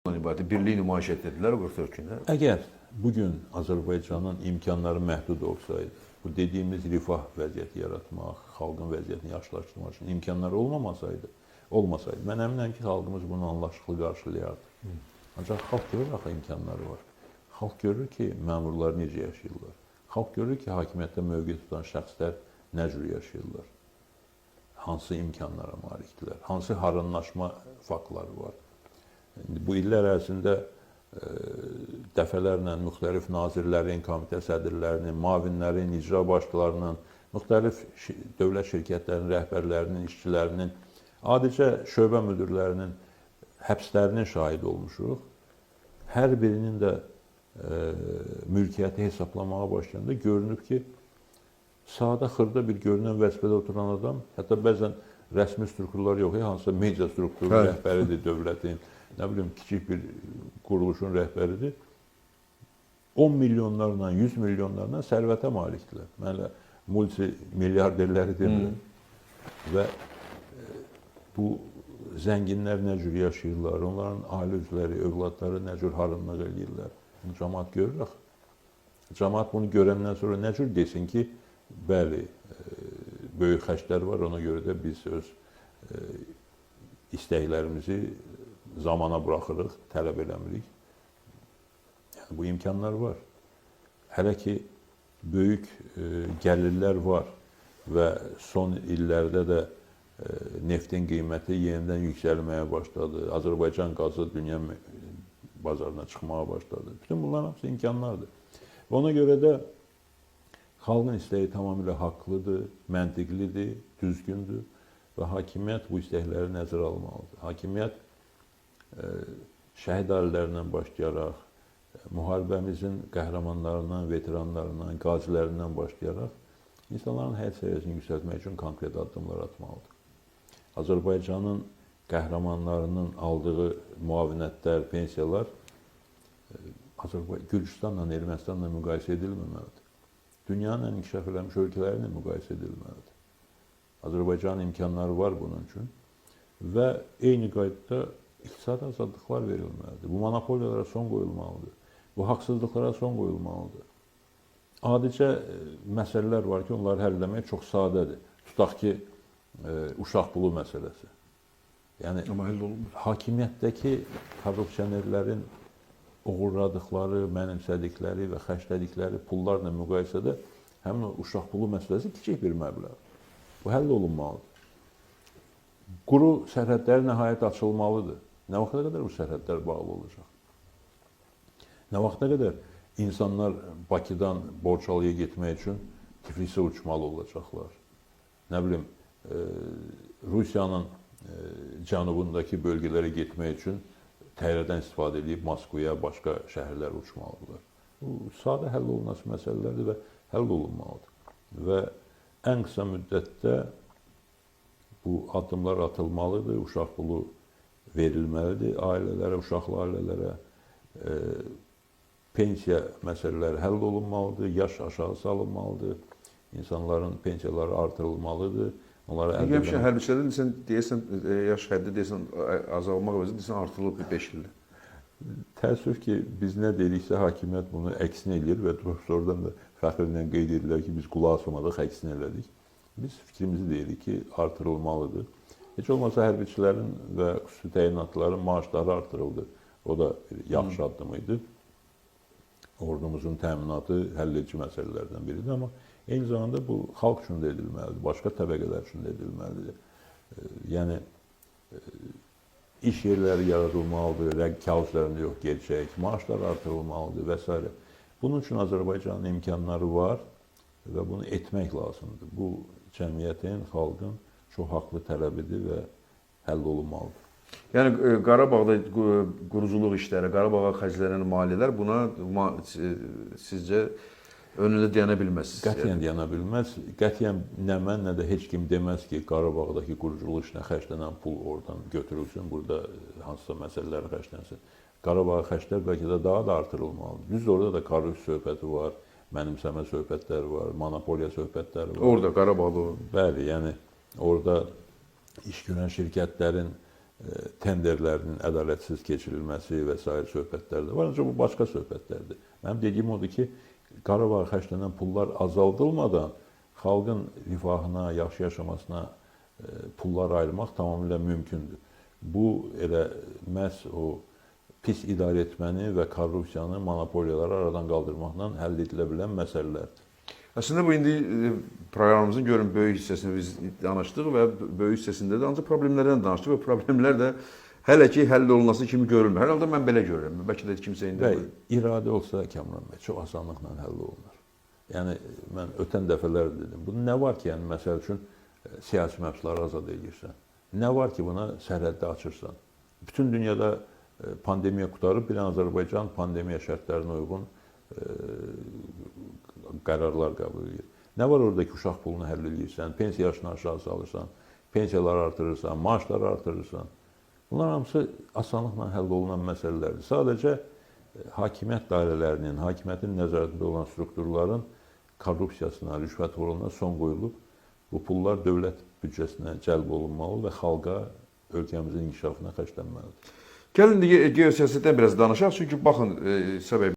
İbarət birlik nümayiş etdirdilər o 44 gündə. Əgər bu gün Azərbaycanın imkanları məhdud olsaydı, bu dediyimiz rifah vəziyyəti yaratmaq, xalqın vəziyyətini yaxşılaşdırmaq üçün imkanları olmasaydı, mən əminəm ki, xalqımız bunu anlayışlı qarşılayardı. Ancaq xalq görür axı imkanları var. Xalq görür ki, məmurlar necə yaşayırlar. Xalq görür ki, hakimiyyətdə mövqe tutan şəxslər nə cür yaşayırlar. Hansı imkanlara malikdirlər, hansı harınlaşma faktları var. İndi bu illər ərzində dəfələrlə müxtəlif nazirlərin, komitə sədrlərinin, müavinlərin, icra başçılarının, müxtəlif dövlət şirkətlərinin rəhbərlərinin, işçilərinin, adicə şöbə müdirlərinin həbslərinin şahidi olmuşuq. Hər birinin də mülkiyyəti hesablamağa başlayanda görünüb ki, sadə xırda bir görünən vəzifədə oturan adam, hətta bəzən rəsmi strukturlar yox, hansısa media strukturunun rəhbəridir dövlətin, nə bilim kiçik bir quruluşun rəhbəridir. 10 milyonlarla, 100 milyonlarla sərvətə malikdirlər. Mən elə multimilyarderləri demirəm. Və bu zənginlər nə cür yaşayırlar, onların ailə üzvləri, övladları nə cür harınlıq eləyirlər. Bunu cəmaət görür axı. Cəmaət bunu görəndən sonra nə cür desin ki, bəli, böyük xərclər var, ona görə də biz öz istəklərimizi zamana buraxırıq, tələb eləmirik. Yəni bu imkanlar var. Hələ ki böyük gəlirlər var və son illərdə də neftin qiyməti yenidən yüksəlməyə başladı. Azərbaycan qazı dünya bazarına çıxmağa başladı. Bütün bunların hamısı imkanlardır. Və ona görə də xalqın istəyi tamamilə haqlıdır, məntiqlidir, düzgündür və hakimiyyət bu istəkləri nəzərə almalıdır. Hakimiyyət şəhid ailələrindən başlayaraq, müharibəmizin qəhrəmanlarından, veteranlarından, qazilərindən başlayaraq insanların həyat səviyyəsini yüksəltmək üçün konkret addımlar atmalıdır. Azərbaycanın qəhrəmanlarının aldığı müavinətlər, pensiyalar Gürcüstanla, Ermənistanla müqayisə edilməməlidir. Dünyanın ən inkişaf eləmiş ölkələri ilə müqayisə edilməlidir. Azərbaycanın imkanları var bunun üçün və eyni qaydada iqtisadi azadlıqlar verilməlidir. Bu monopoliyalara son qoyulmalıdır. Bu haqsızlıqlara son qoyulmalıdır. Adicə məsələlər var ki, onları həll etmək çox sadədir. Tutaq ki, uşaq pulu məsələsi. Yəni Amma həll olunmur. Hakimiyyətdəki korrupsionerlərin oğurladıqları, mənimsədikləri və xərclədikləri pullarla müqayisədə həmin o uşaq pulu məsələsi kiçik bir məbləğ. Bu həll olunmalıdır. Quru sərhədlər nəhayət açılmalıdır. Nə vaxta qədər bu sərhədlər bağlı olacaq? Nə vaxta qədər insanlar Bakıdan Borçalıya getmək üçün Tiflisə uçmalı olacaqlar? Nə bilim, Rusiyanın cənubundakı bölgələrə getmək üçün təyyarədən istifadə edib Moskvaya, başqa şəhərlərə uçmalıdırlar. Bu sadə həll olunası məsələlərdir və həll olunmalıdır. Və ən qısa müddətdə bu addımlar atılmalıdır, uşaq pulu verilməlidir ailələrə, uşaqlı ailələrə, pensiya məsələləri həll olunmalıdır, yaş aşağı salınmalıdır, insanların pensiyaları artırılmalıdır. Onlara əldə Həmişə hərbiçilərdə deyirsən, deyəsən yaş həddi deyəsən azalmaq əvəzinə deyəsən artırılıb bir 5 ildə. Təəssüf ki, biz nə dediksə hakimiyyət bunu əksinə eləyir və sonradan da fəxrlə qeyd edirlər ki, biz qulaq asmadıq, əksinə elədik. Biz fikrimizi deyirik ki, artırılmalıdır. Heç olmasa hərbiçilərin və xüsusi təyinatların maaşları artırıldı. O da bir yaxşı addım idi. Ordumuzun təminatı həll edici məsələlərdən biridir, amma eyni zamanda bu xalq üçün də edilməlidir, başqa təbəqələr üçün də edilməlidir. Yəni iş yerləri yaradılmalıdır, kağız üzərində yox, gerçək, maaşlar artırılmalıdır və s. Bunun üçün Azərbaycanın imkanları var və bunu etmək lazımdır. Bu cəmiyyətin, xalqın çox haqlı tələbidir və həll olunmalıdır. Yəni Qarabağda quruculuq işləri, Qarabağa xərclənən maliyyələr buna sizcə önündə dayana bilməz. Qətiyyən dayana bilməz. Qətiyyən nə mən, nə də heç kim deməz ki, Qarabağdakı quruculuq işinə xərclənən pul oradan götürülsün, burada hansısa məsələlər xərclənsin. Qarabağa xərclər bəlkə də daha da artırılmalıdır. Düzdür, orada da korrupsiya söhbəti var, mənimsəmə söhbətləri var, monopoliya söhbətləri var. Orada Qarabağda o. Bəli, yəni orada iş görən şirkətlərin Tenderlərinin ədalətsiz keçirilməsi və sair söhbətlər də var. Ancaq bu başqa söhbətlərdir. Mənim dediyim odur ki, Qarabağa xərclənən pullar azaldılmadan xalqın rifahına, yaxşı yaşamasına pullar ayırmaq tamamilə mümkündür. Bu elə məhz o pis idarə etməni və korrupsiyanı, monopoliyaları aradan qaldırmaqla həll edilə bilən məsələlərdir. Əslində bu indi proqramımızın görün böyük hissəsini biz danışdıq və böyük hissəsində də ancaq problemlərdən danışdıq və problemlər də hələ ki həll olunası kimi görünmür. Hər halda mən belə görürəm. Bəlkə də kimsə indi Bəy, iradə olsa Kamran bəy, çox asanlıqla həll olunur. Yəni mən ötən dəfələr dedim. Bu nə var ki, yəni məsəl üçün siyasi məhbusları azad edirsən? Nə var ki, buna sərhəddə açırsan? Bütün dünyada pandemiya qurtarıb, bir Azərbaycan pandemiya şərtlərinə uyğun qərarlar qəbul edir. Nə var orada ki, uşaq pulunu həll edirsən, pensiya yaşını aşağı salırsan, pensiyaları artırırsan, maaşları artırırsan. Bunlar hamısı asanlıqla həll olunan məsələlərdir. Sadəcə hakimiyyət dairələrinin, hakimiyyətin nəzarətində olan strukturların korrupsiyasına, rüşvətxorluğuna son qoyulub. Bu pullar dövlət büdcəsinə cəlb olunmalı və xalqa, ölkəmizin inkişafına xərclənməlidir. Gəlin indi geosiyasətdən biraz danışaq. Çünki baxın, İsa bəy,